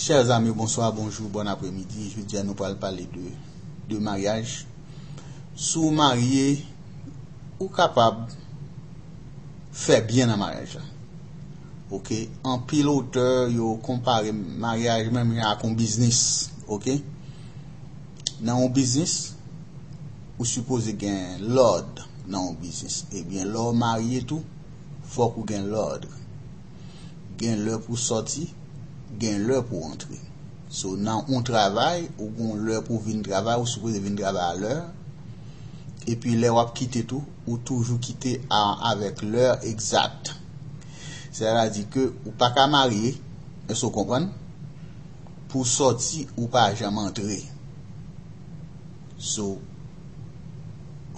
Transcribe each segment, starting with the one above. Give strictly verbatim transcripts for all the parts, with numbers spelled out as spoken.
Chers amis, bonsoir, bonjour, bon après-midi. Jodi a nou pral pale de, de maryaj. Si w marye, ou kapab fè byen nan maryaj la. Oke, anpil otè yo konpare maryaj menm jan ak yon biznis. Oke, nan yon biznis, ou sipoze gen lòd nan yon biznis. Ebyen, lè w marye tou, fòk ou gen lòd. Gen lè pou sòti, gen lè pou antre. So, nan yon travay, ou gen lè pou vin travay, ou sipoze vin travay a lè. Epi lè w ap kite tou, ou toujou kite a, avèk lè egzat. Sètadi ke ou pa ka marye, èske w konprann? Pou sòti, ou pa janm antre. So,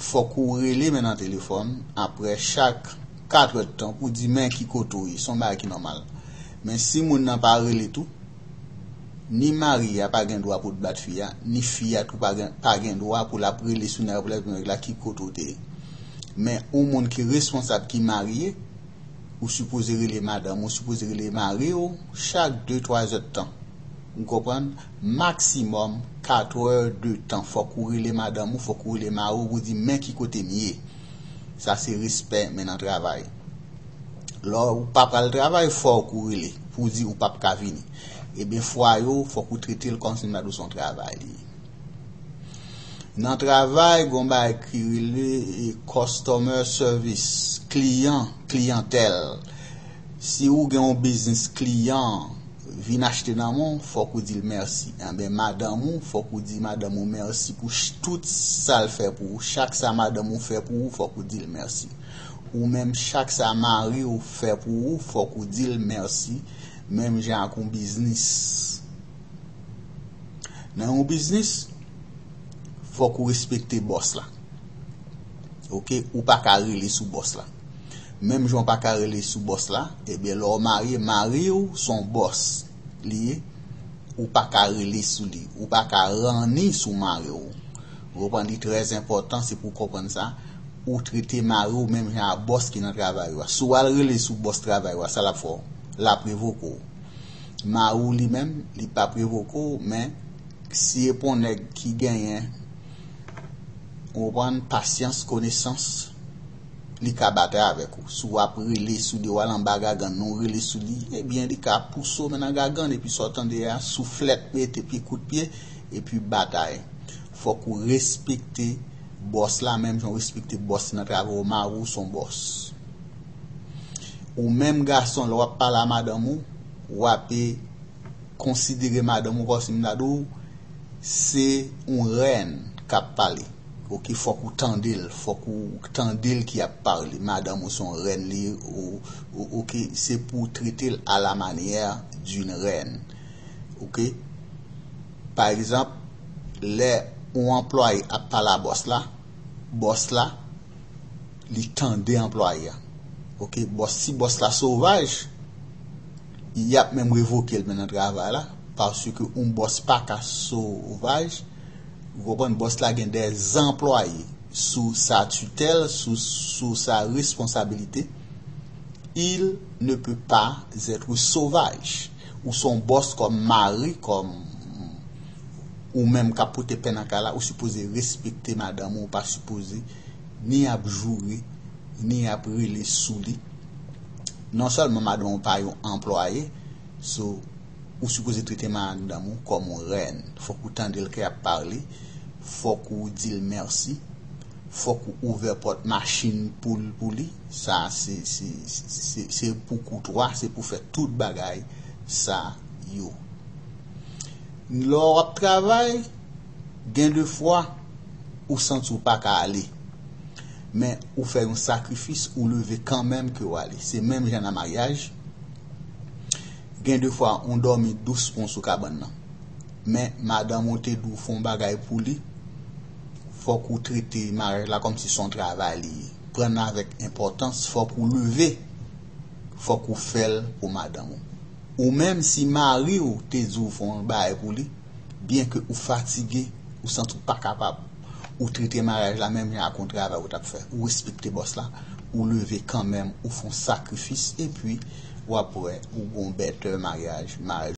fòk ou rele men nan telefòn apre chak kat èdtan pou di men ki kote w ye. Se yon bagay ki nòmal. Men si moun nan pa rele tou, ni mari a pa gen dwa pou l bat fi a, ni fi a tou pa gen, pa gen dwa pou l ap rele sou nèg la, ki kote w te ye. Men yon moun ki responsab, ki marye, ou sipoze rele madanm, ou sipoze rele mari w chak de, twa èdtan. Ou konprann? Maksimòm kat èdtan. Fòk ou rele madanm ou, fòk ou rele mari w pou di men ki kote m ye. Sa se respè men nan travay. Lè w pa pral travay, fòk ou rele pou di ou p ap ka vini. Ebyen, fwaye w, fòk ou trete l kòmsi m ta di w se yon travay li ye. Nan travay, gen yon bagay ki rele, e, customer service, kliyan, kliyantèl. Si ou gen yon biznis, kliyan vin achte nan men w, fòk ou di l mèsi. Enben, madanm ou, fòk ou di madanm ou mèsi pou ch-, tout sa l fè pou ou. Chak sa madanm ou fè pou ou, fòk ou di l mèsi. Ou menm, chak sa mari w fè pou ou, fòk ou di l mèsi, menm jan ak yon biznis. Nan yon biznis, fòk ou respekte bòs la. Oke, ou pa ka rele sou bòs la. Menm jan w pa ka rele sou bòs la, ebyen, lè w marye, mari w se yon bòs li ye, ou pa ka rele sou li, ou pa ka ranni sou mari w. Ou konprann, li trè enpòtan, se pou w konprann sa, ou trete mari w menm jan a bòs ki nan travay ou a. Si w al rele sou bòs travay ou a, sa l ap fè w? L ap revoke w. Mari w li menm, li p ap revoke w, men si e pa yon nèg ki genyen, ou konprann, pasyans, konesans, li ka batay avèk ou. Si w ap rele sou li, w al anba gagann, ou rele sou li, ebyen, li ka pouse w men nan gagann, epi sa w tande a, souflèt, mete pye, kout pye, epi batay. Fòk ou respekte bòs la, menm jan w respekte bòs nan travay ou, mari w se yon bòs. Ou menm gason, lè w ap pale a madanm ou, w ape konsidere madanm ou kòmsi m ta di w se yon rèn k ap pale. Oke, fòk ou tande l, fòk ou tande l ki ap pale. Madanm ou se yon rèn li, ou, ou, oke, se pou w trete l à la manière d'une reine. Oke? Pa egzanp, lè yon anplwaye ap pale a bòs la, bòs la, li tande anplwaye a. Oke, bòs, si bòs la sovaj, y ap menm revoke l men nan travay la, paske yon bòs pa ka sovaj. Ou konprann, bòs la gen de anplwaye sou sa titèl, sou, sou sa responsabilite. Il ne peut pas être sauvage. Ou se yon bòs kòm mari, kòm ou menm k ap pote pè nan kay la, ou sipoze respekte madanm ou, ou pa sipoze ni ap joure, ni ap rele sou li. Non sèlman madanm ou pa yon anplwaye, so, ou sipoze trete madanm ou kòm yon rèn. Fòk ou tande l ke ap pale, fòk ou di l mèsi, fòk ou ouvè pòt machin pou l, pou li. Sa, se, se, se, se pou koutwa, se pou fè tout bagay sa yo. Lè w ap travay, gen de fwa, ou santi w pa ka ale. Men ou fè yon sakrifis, ou leve kanmenm ke w ale. Se menm jan nan maryaj. Gen de fwa, ou dòmi dous pon sou kabann nan. Men madanm ou te di w fè yon bagay pou li, fòk ou trete maryaj la kòmsi se yon travay li ye. Pran l avèk enpòtans, fòk ou leve, fòk ou fè l pou madanm ou. Ou menm, si mari w te di w fè yon bagay pou li, byenke ou fatige, ou santi w pa kapab, ou trete maryaj la menm jan ak yon travay ou t ap fè. Ou respekte bòs la, ou leve kanmenm, ou fè yon sakrifis, epi w ap wè, ou gon bètè maryaj, maryaj